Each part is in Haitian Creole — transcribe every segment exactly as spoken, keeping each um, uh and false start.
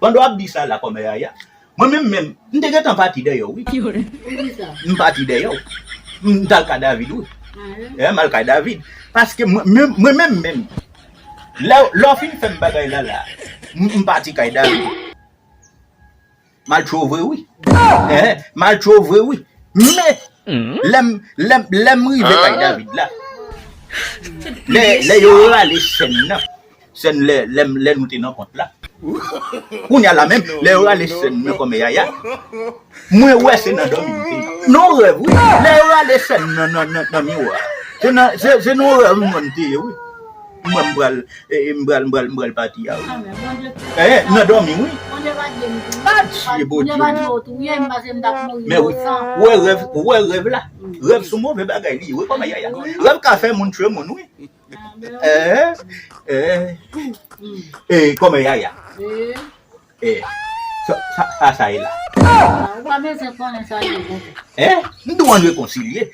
Pandan w ap di sa la, kòmè Yaya, mwen menm menm, m te gentan pati dèyè w, wi. Poukisa? M pati dèyè w. M t al kay David, wi. Ah, wi. Eh, m al kay David. Paske mwen menm, mwen menm menm, lè, lè w fin fè m bagay la la, m, m pati kay David. M al tchove, wi. Eh, m al tchove, wi. Men, lè m, lè m, lè m rive kay David la, lè, lè yo rale chèn nan, chèn lè, lè, lè nou te nan kont la. Kounye a la menm, lè yo rale chèn nan kòmè Yaya, mwen wè se nan dòmi m te ye. Nan rèv, wi. Lè yo rale chèn nan, nan, nan, nan miwa. Se nan, se, se nan rèv mwen te ye, wi. Mwen m pral, e, e, m pral, m pral, m pral pati a, wi. Ah, men Bondye te Eh, nan dòmi, wi. Bondye pa t vle m tou. Adye, Bondye pa t vle w touye m, paske m t ap mouri inosan. Men wi, ou wè rèv, ou wè rèv la. Rèv se yon move bagay li ye, wi, kòmè Yaya. Rèv ka fè moun tchwe moun, wi. Eh, eh, eh, kòmè Yaya. Eh, sa, sa, sa, sa ye la. Ah, ou pa bezwen konnen sa ye konsa. Eh, m di w ann rekonsilye.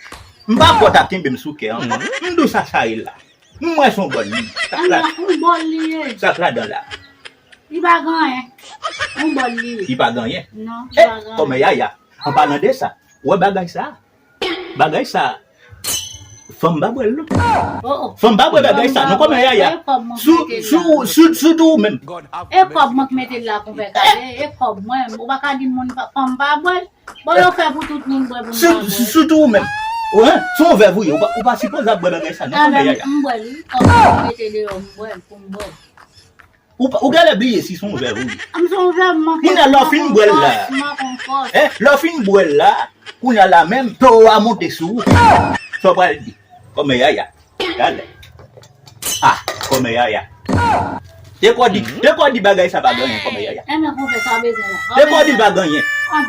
M pa kwè w ta kenbe m sou kè ankò. M di w sa, sa ye la. M wè se yon bòl li ye. Sa k la, yon bòl li ye. Sa k ladan la. Li pa gen anyen. Yon bòl li ye. Li pa gen anyen. Non, li pa gen anyen. Kòmè Yaya, an palan de sa, ou wè bagay sa? Bagay sa, fanm pa bwè l non. Oh, oh. Fanm pa bwè bagay sa non, kòmè Yaya. Sou, sou, sou, sou tou ou menm. E kòb mwen k mete l la, konpè Kale. E kòb mwen. Ou pa ka di moun pa, fanm pa bwè l. Bon, yo fè pou tout moun bwè, pou m pa bwè. Sitou ou menm. Ou, hein, se yon vèv ou ye, ou pa, ou pa sipoze ap bwè bagay sa non, kòmè Yaya. M bwè l, wi. Kòb mwen mete deyò, m bwè l, pou m bwè l. Ou pa, ou genlè bliye si se yon vèv ou ye. M se yon vèv, m manke. Kounye a lè w fin bwè l la. Eh, lè w fin bwè l la, kounye a la menm, towo a monte sou ou. Sa w pral di? Kòmè Yaya. Talè. Ah, kòmè Yaya. Te ko di, te ko di bagay sa pa gen anyen, kòmè Yaya. Enben, konpè, sa bezwen la. Te ko di l pa gen anyen.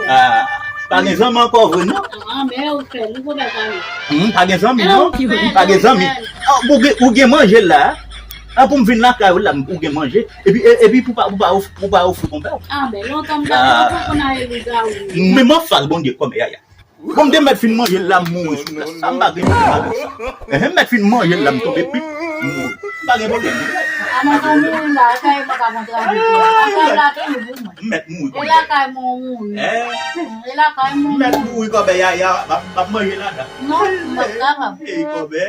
Ah, pa gen zanmi ankò vre non. Ah, men ou fè l, ou konpè sa li. Hmm, pa gen zanmi non. Pa gen zanmi. Ah, ou gen, ou gen manje la. Ah, pou m vin lakay ou la, ou gen manje. Epi, e, epi pou pa, pou pa ofri, pou pa ofri konpè. Ah, ben, lontan m ta konn al lougawou. Men m anfas Bondye, kòmè Yaya. Bon, m te mèt fin manje l la, m mouri sou plas. Sa m pa gen pwoblèm avèk sa. Enhen, m mèt fin manje l la, m tonbe pip, m mouri. M pa gen pwoblèm. Avan sa w mouri la, e kay mwen ka pran travay. Kay la toujou pou mwen. M mèt mouri kòmè. E lakay mwen w mouri. Eh. E lakay mwen w mouri. M mèt mouri kòmè Yaya, m ap, m ap manje ladan. Non, m p ap kapab. Ey, kòmè.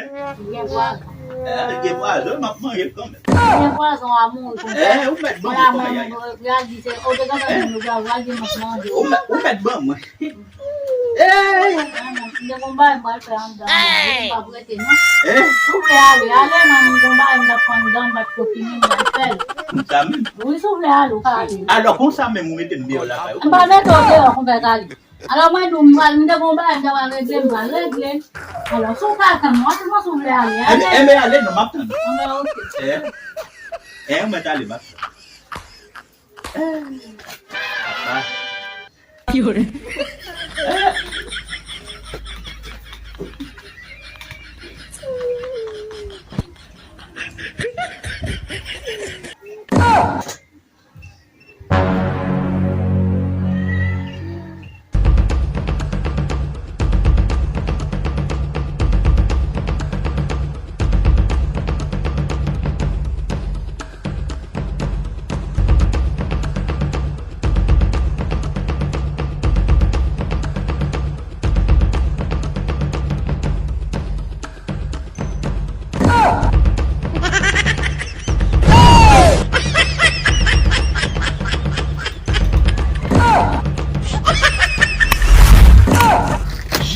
Gen pwazon. Eh, gen pwazon, m ap manje l kanmenm. Gen pwazon a mouri konsa. Eh, ou mèt ban mwen kòmè Yaya. Pral di se, ou te gentan di nou pral di m ap manje. Ou mèt, ou mèt ban mwen. Ey! Ah, non, m gen yon bagay m pral fè anndan, m p ap rete, non. Eh? Si w vle ale, ale, non, m gen yon bagay m t ap fè anndan, m pa t ko fini, m pral fè l. Konsa menm? Wi, si w vle ale, ou ka ale. Alò, konsa menm ou mete m deyò lakay ou? M pa mete w deyò, konpè Kale. Alò, mwen di w, m pral, m gen yon bagay m ta pral regle, m pral regle. Alò, si w ka tann mwen, sèlman si w vle ale, ale. Enben, enben, ale, non, m ap tann ou. Enben, oke. Eh? Eh, ou mèt ale, m ap tann ou. Eh, papa.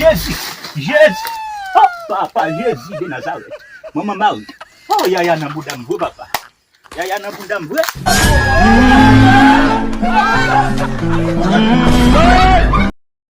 Jezi, Jezi, oh, papa Jezi de Nazarèt, manman Mari, oh, Yaya nan bouda m vre, papa. Yaya nan bouda m vre.